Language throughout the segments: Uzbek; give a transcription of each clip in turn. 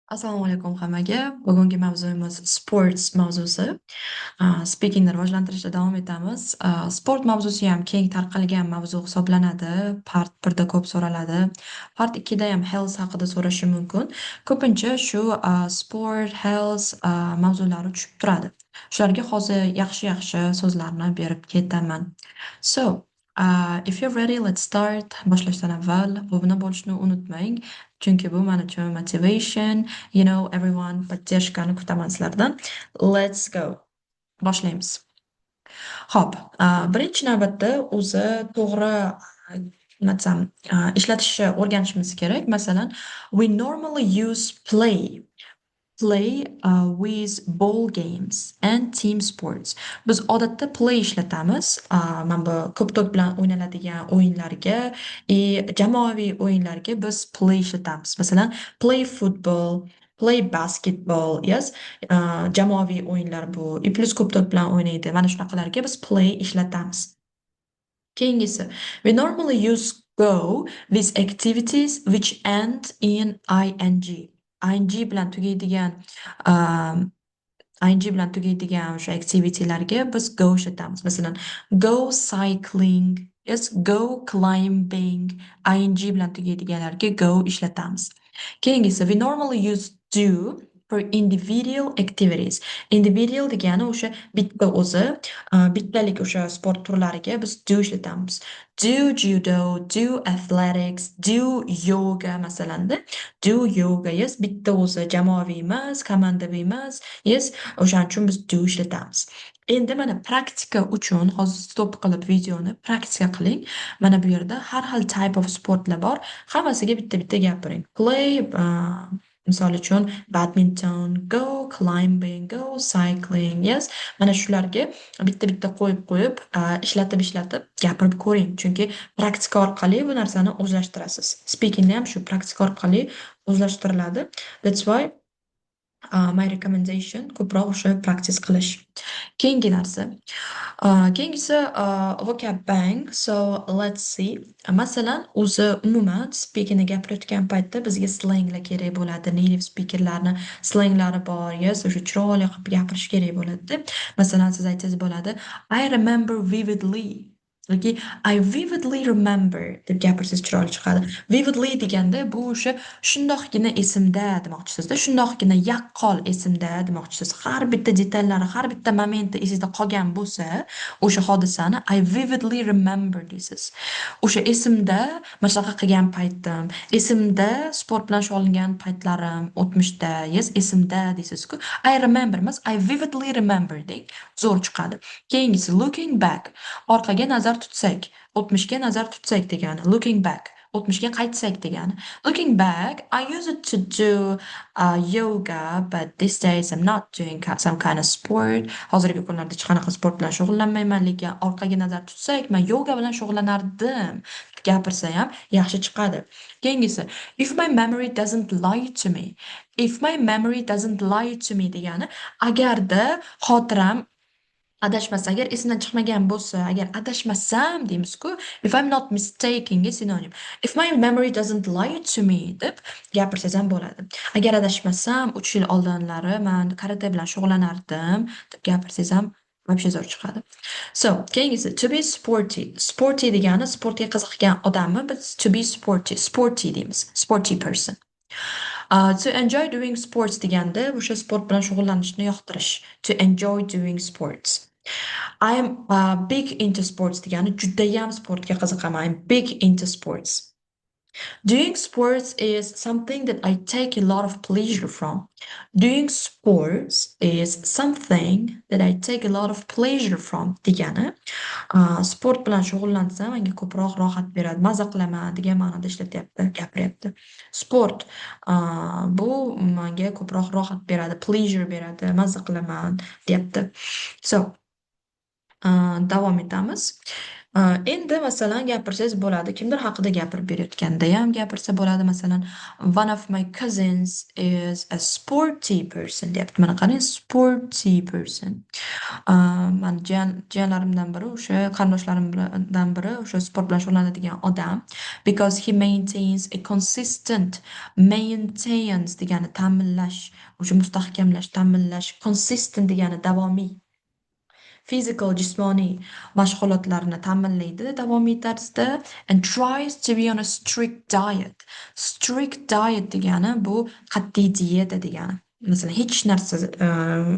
Assalomu alaykum hammaga. Bugungi mavzuyimiz sports mavzusi. Speakingni rivojlantirishda davom etamiz. Sport mavzusi ham keng tarqalgan mavzu hisoblanadi. Part 1 da ko'p so'raladi. Part 2 da ham health haqida so'rashi mumkin. Ko'pincha shu sport, health mavzulari tushib turadi. Shularga hozir yaxshi-yaxshi so'zlarni berib ketaman. So, if you're ready, let's start. Boshlashdan avval obuna bo'lishni unutmang. Chunki bu man uchun motivation, everyone, поддержка ni kutaman sizlardan. Let's go. Boshlaymiz. Xo'p, birinchi navbatda o'zi to'g'ri, nima desam, ishlatishni o'rganishimiz kerak. Masalan, we normally use play. Play with ball games and team sports. Biz odatda play ishlatamiz. Mana bu ko'p to'p bilan o'ynaladigan o'yinlarga и jamoaviy o'yinlarga biz play ishlatamiz. Masalan, play football, play basketball, yes. Jamoaviy o'yinlar bu. И плюс ko'p to'p bilan o'ynaydi. Mana shunaqalarga biz play ishlatamiz. Keyingisi, we normally use go with activities which end in ing. Ing bilan tugaydigan o'sha activitylarga biz go ishlatamiz. Masalan, go cycling, yes, go climbing, ing bilan tugaydiganlarga go ishlatamiz. Keyingisi, we normally use do for individual activities. Individual degani o'sha bitta o'zi, bittalik o'sha sport turlariga biz do ishlatamiz. Do judo, do athletics, do yoga masalanda. Do yoga, yes, bitta o'zi, jamoaviy emas, komandaviy emas, yes, o'shaning uchun biz do ishlatamiz. Endi mana praktika uchun hozir stop qilib videoni praktika qiling. Mana bu yerda har xil type of sportlar bor. Hammasiga bitta-bitta gapiring. Play, misol uchun, badminton, go climbing, go cycling, yes. Mana shularga bitta-bitta qo'yib-qo'yib, ishlatib-ishlatib gapirib ko'ring. Chunki praktika orqali bu narsani o'zlashtirasiz. Speakingni ham shu praktika orqali o'zlashtiriladi. That's why my recommendation ko'proq o'sha practice qilish. Keyingi narsa. Keyingisi vocab bank. So let's see. Masalan, o'zi umuman speakingni gapirayotgan paytda bizga slanglar kerak bo'ladi. Native speakerlarni slanglari bor, yes, o'sha chiroyli qilib gapirish kerak bo'ladi-da. Masalan, siz aytsangiz bo'ladi: "I remember vividly" yoki "I vividly remember" deb gapirsangiz chiroyli chiqadi. Vividly deganda bu o'sha shundoqqina esimda demoqchisizda, shundoqqina yaqqol esimda demoqchisiz. Har bitta detallari, har bitta momenti esingizda qolgan bo'lsa, o'sha hodisani "I vividly remember" deysiz. O'sha esimda mana shunaqa qilgan paytim, esimda sport bilan shug'ullangan paytlarim o'tmishda, yes, esimda deysiz-ku. I remember emas, "I vividly remember" deng. Zo'r chiqadi. Keyingisi, looking back. Orqaga nazar tutsak, o'tmishga nazar tutsak degani, looking back. O'tmishga qaytsak degani. Looking back, I used to do yoga, but these days I'm not doing some kind of sport. Hozirgi kunlarda hech qanaqa sport bilan shug'ullanmayman, lekin orqaga nazar tutsak, men yoga bilan shug'ullanardim. Gapirsa ham yaxshi chiqadi. Keyingisi, if my memory doesn't lie to me. If my memory doesn't lie to me degani, agarda xotiram adashmasa, agar esimdan chiqmagan bo'lsa, agar adashmasam deymiz-ku, if I'm not mistaken ga sinonim. If my memory doesn't lie to me deb gapirsangiz ham bo'ladi. Agar adashmasam, 3 yil oldinlari man karate bilan shug'ullanardim deb gapirsangiz ham вообще zo'r chiqadi. So, keyingisi, to be sporty. Sporty degani sportga qiziqgan odamni biz to be sporty, sporty deymiz. Sporty person. To enjoy doing sports deganda o'sha sport bilan shug'ullanishni yoqtirish. To enjoy doing sports. I am big into sports degani judayam sportga qiziqaman. I'm big into sports. Doing sports is something that I take a lot of pleasure from. Doing sports is something that I take a lot of pleasure from degani, sport bilan shug'ullansam menga ko'proq rohat beradi, maza qilaman degan ma'noda ishlatyapti, gapiryapti. Sport bu menga ko'proq rohat beradi, pleasure beradi, maza qilaman deyapti. So, davom etamiz. Endi masalan gapirsangiz bo'ladi. Kimdir haqida gapirib berayotganda ham gapirsa bo'ladi. Masalan, "One of my cousins is a sporty person" deyapti. Mana qarang, sporty person. Mani jiyanlarimdan biri, o'sha qarindoshlarimdan biri o'sha sport bilan shug'ullanadigan odam. Because he maintains a consistent, maintains degani ta'minlash, o'sha mustahkamlash, ta'minlash, consistent degani davomiy. Physical, jismoniy mashg'ulotlarni ta'minlaydi davomiy tarzda and tries to be on a strict diet. Strict diet degani bu qat'iy dieta degani. Masalan, hech narsa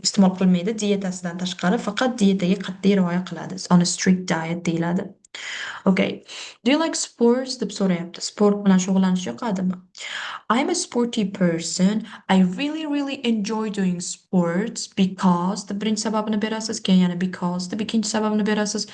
iste'mol qilmaydi dietasidan tashqari, faqat dietaga qat'iy rioya qiladi. On a strict diet deyiladi. Okay. "Do you like sports?" deb so'rayapti. Sport bilan shug'ullanish yoqadimi? I'm a sporty person. I really, really enjoy doing sports because deb birinchi sababini berasiz, keyin yana because deb ikkinchi sababini berasiz.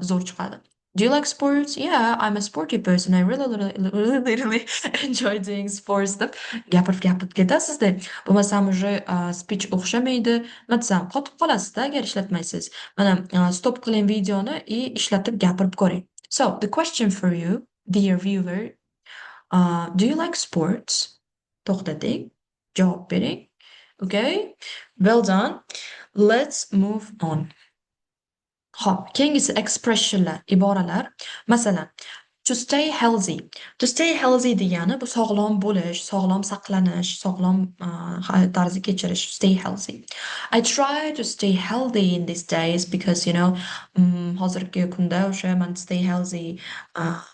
Zo'r chiqadi. Do you like sports? Yeah, I'm a sporty person. I really, really, really, really enjoy doing sports deb gapirib gapirib ketasizda. Bo'lmasam уже speech o'xshamaydi. Nima desam, qotib qolasizda agar ishlatmaysiz. Mana, stop qiling videoni и ishlatib gapirib ko'ring. So, the question for you, dear viewer, do you like sports? To'xtating, javob bering. Okay, well done. Let's move on. Xo'p, keyingisi expressionlar, iboralar. Masalan, to stay healthy. To stay healthy degani bu sog'lom bo'lish, sog'lom saqlanish, sog'lom hayot tarzi kechirish, stay healthy. I try to stay healthy in these days because, hozirgi kunda o'sha man stay healthy,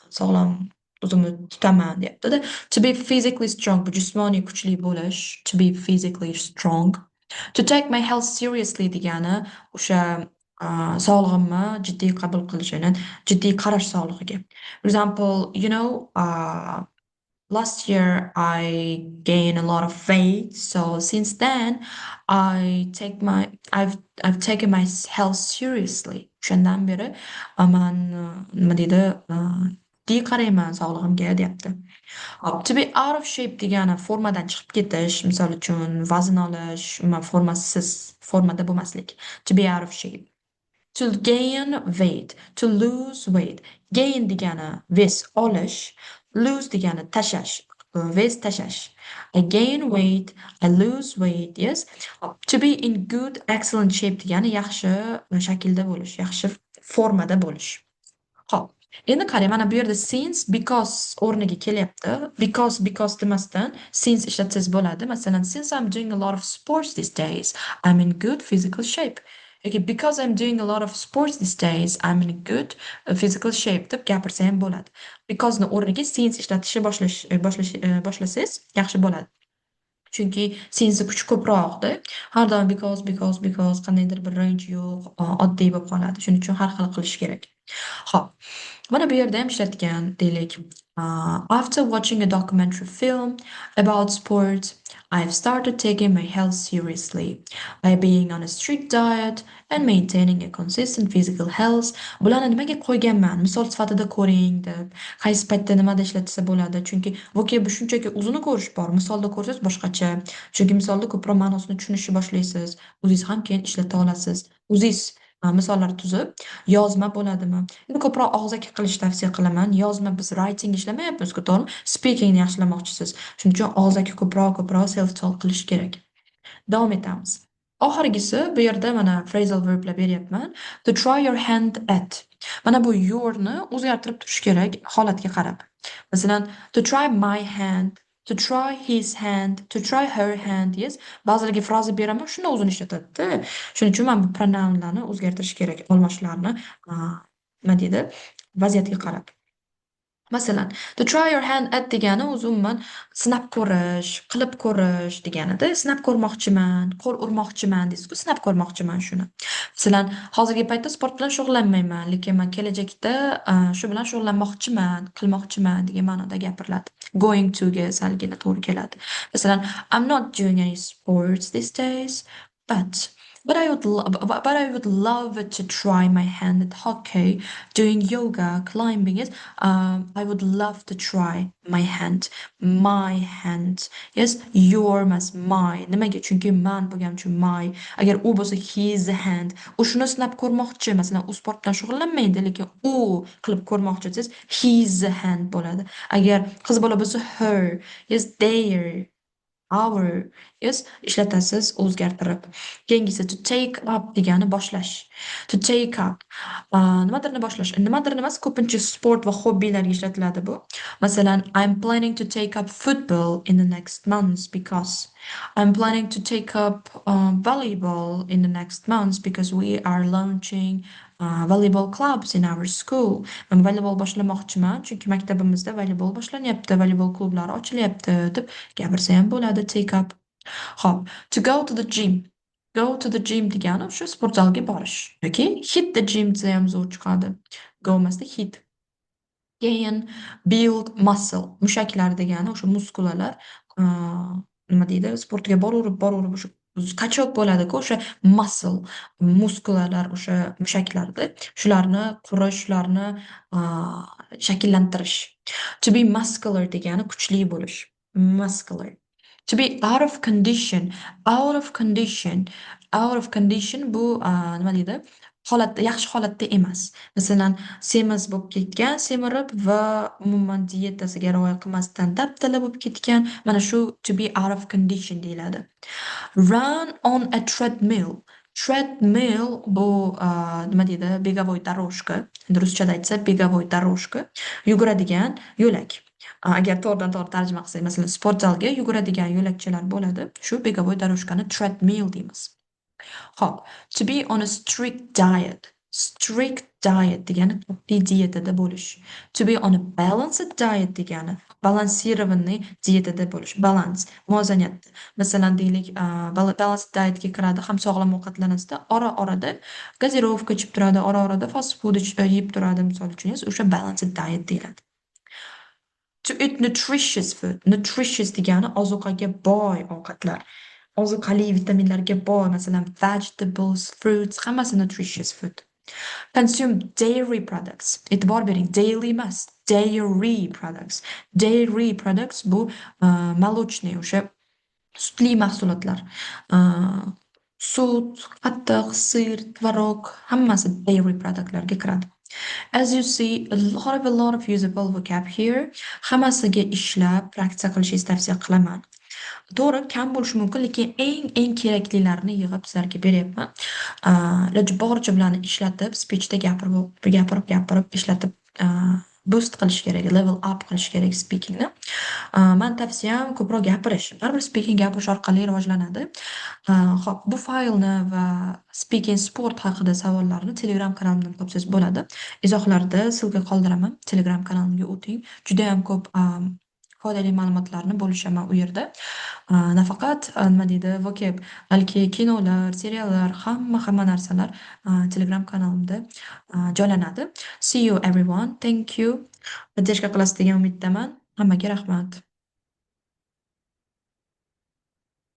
sog'lom o'zimni tutaman deyapti-da. To be physically strong, bu jismoniy kuchli bo'lish, to be physically strong. To take my health seriously degani o'sha sog'lig'imni jiddiy qabul qilish, ya'ni jiddiy qarash sog'lig'iga. For example, last year I gained a lot of weight, so since then I take my I've taken my health seriously. O'shandan beri man, nima deydi, jiddiy qarayman sog'lig'imga deyapti. Hop, to be out of shape degani formadan chiqib ketish, misol uchun vazn olish, umuman formasiz, formada bo'lmaslik. To be out of shape. To gain weight, to lose weight. Gain degani вес olish, lose degani tashlash, вес tashlash. I gain weight, I lose weight, yes. To be in good, excellent shape degani yaxshi shaklda bo'lish, yaxshi formada bo'lish. Xo'p, endi qarang, mana bu yerda since, because o'rniga kelyapti. Because, because demasdan since ishlatsangiz bo'ladi. Masalan, since I'm doing a lot of sports these days, I'm in good physical shape. Yoki because I'm doing a lot of sports these days, I'm in good physical shape deb gapirsa ham bo'ladi. Because ni o'rniga since ishlatishni boshlasangiz yaxshi bo'ladi. Chunki since kuchi ko'proqda. Har doim because, because, because qandaydir bir range yo'q, oddiy bo'lib qoladi. Shuning uchun har xil qilish kerak. Xo'p, mana bu yerda ham ishlatgan deylik. After watching a documentary film about sports, I've started taking my health seriously by being on a strict diet and maintaining a consistent physical health. Bularni nimaga qo'yganman? Misol sifatida ko'ring deb. Qaysi paytda nimada ishlatsa bo'ladi? Chunki vocab shunchaki uzuni ko'rish bor. Misolda ko'rsangiz boshqacha. Chunki misolda ko'proq ma'nosini tushunishni boshlaysiz. O'zingiz ham keyin ishlata olasiz. O'zingiz misollar tuzib, yozma bo'ladimi? Endi ko'proq og'zaki qilishni tavsiya qilaman. Yozma, biz writing ishlamayapmiz-ku, to'g'rimi? Speakingni yaxshilamoqchisiz. Shuning uchun og'zaki ko'proq self talk qilish kerak. Davom etamiz. Oxirgisi bu yerda mana phrasal verblar beryapman. To try your hand at. Mana bu yourni o'zgartirib turish kerak holatga qarab. Masalan, to try my hand, to try his hand, to try her hand, yes. Ba'zilarga fraza beraman, shunda o'zini ishlatadi-da. Shuning uchun mana bu pronounlarni o'zgartirish kerak, olmoshlarni, nima deydi, vaziyatga qarab. Masalan, to try your hand at degani o'zi umuman sinab ko'rish, qilib ko'rish deganida. Sinab ko'rmoqchiman, qo'l urmoqchiman deysiz-ku, sinab ko'rmoqchiman shuni. Masalan, hozirgi paytda sport bilan shug'ullanmayman, lekin man kelajakda shu bilan shug'ullanmoqchiman, qilmoqchiman degan ma'noda gapiriladi. Going to ga salgina to'g'ri keladi. Masalan, I'm not doing any sports these days, but But I would love to try my hand at hockey, doing yoga, climbing. Yes, I would love to try my hand. My hand. Yes, your emas, my. Nimaga? Chunki man bo'lgani uchun my. Agar u bo'lsa, his hand. U shuni sinab ko'rmoqchi. Masalan, u sport bilan shug'ullanmaydi, lekin u qilib ko'rmoqchi desangiz, his hand bo'ladi. Agar qiz bola bo'lsa, her. Yes, their, our. Yes, ishlatasiz o'zgartirib. Keyingisi to take up degani boshlash. To take up. Nimadirni boshlash. Nimadirni emas, ko'pincha sport va hobbilarga ishlatiladi bu. Masalan, I'm planning to take up football in the next months because I'm planning to take up volleyball in the next months because we are launching volleyball clubs in our school. Men voleybol boshlamoqchiman, chunki maktabimizda voleybol boshlanyapti, voleybol klublari ochilyapti deb gapirsa ham bo'ladi take up. Xo'p, to go to the gym. Go to the gym degani o'sha sport zalga borish yoki hit the gym desa ham zo'r chiqadi. Go emasda, hit. Keyin build muscle, mushaklar degani o'sha muskulalar, nima deydi, sportga boraverib, boraverib o'sha качок bo'ladi-ku, o'sha muscle, muskulalar, o'sha mushaklarda shularni qurish, shularni shakllantirish. To be muscular degani kuchli bo'lish. Muscular. To be out of condition, out of condition, out of condition bu nima deydi? Holatda, yaxshi holatda emas. Masalan, semiz bo'lib ketgan, semirib va umuman diyetasiga rioya qilmasdan dabdala bo'lib ketgan. Mana shu to be out of condition deyiladi. Run on a treadmill. Treadmill bu nima deydi? Беговой дорожка. Endi ruschada aytsa, беговой дорожка. Yuguradigan yo'lak. Agar to'g'ridan to'g'ri tarjima qilsak, masalan, sport zalga yuguradigan yo'lakchalar bo'ladi. Shu беговой дорожка ni treadmill deymiz. Xo'p, to be on a strict diet. Strict diet degani qat'iy dietada bo'lish. To be on a balanced diet degani балансированный dietada bo'lish. Balans, muvozanatda. Masalan, deylik, balanced dietga kiradi, ham sog'lom ovqatlanasizda, ora-orada газировка ichib turadi, ora-orada fast food yeb turadi, misol uchun, o'sha balanced diet deyiladi. To eat nutritious food. Nutritious degani ozuqaga boy ovqatlar. Ozuqali vitaminlarga boy, masalan, vegetables, fruits, hammasi nutritious food. Consume dairy products. E'tibor bering, daily emas, dairy products. Dairy products bu молочный, o'sha sutli mahsulotlar. Sut, qatiq, сыр, tvorog, hammasi dairy productlarga kiradi. As you see, a lot of usable vocab here. Hammasiga ishlab, praktika qilishingizni tavsiya qilaman. To'g'ri, kam bo'lishi mumkin, lekin eng eng keraklilarini yig'ib sizlarga beryapman. Iloji boricha bularni ishlatib, speechda gapirib, gapirib, gapirib ishlatib, boost qilish kerak, level up qilish kerak speakingni. Mani tavsiyam ko'proq gapirish. Baribir speaking gapirish orqali rivojlanadi. Xo'p, bu faylni va speaking sport haqida savollarni Telegram kanalimdan topsangiz bo'ladi. Izohlarda ссылка qoldiraman. Telegram kanalimga o'ting. Judayam ko'p foydali ma'lumotlarni bo'lishaman u yerda. Nafaqat nima deydi, vocab, balki kinolar, seriallar, hamma hamma narsalar Telegram kanalimda joylanadi. See you, everyone. Thank you. Поддержка qilasiz degan umiddaman. Hammaga rahmat.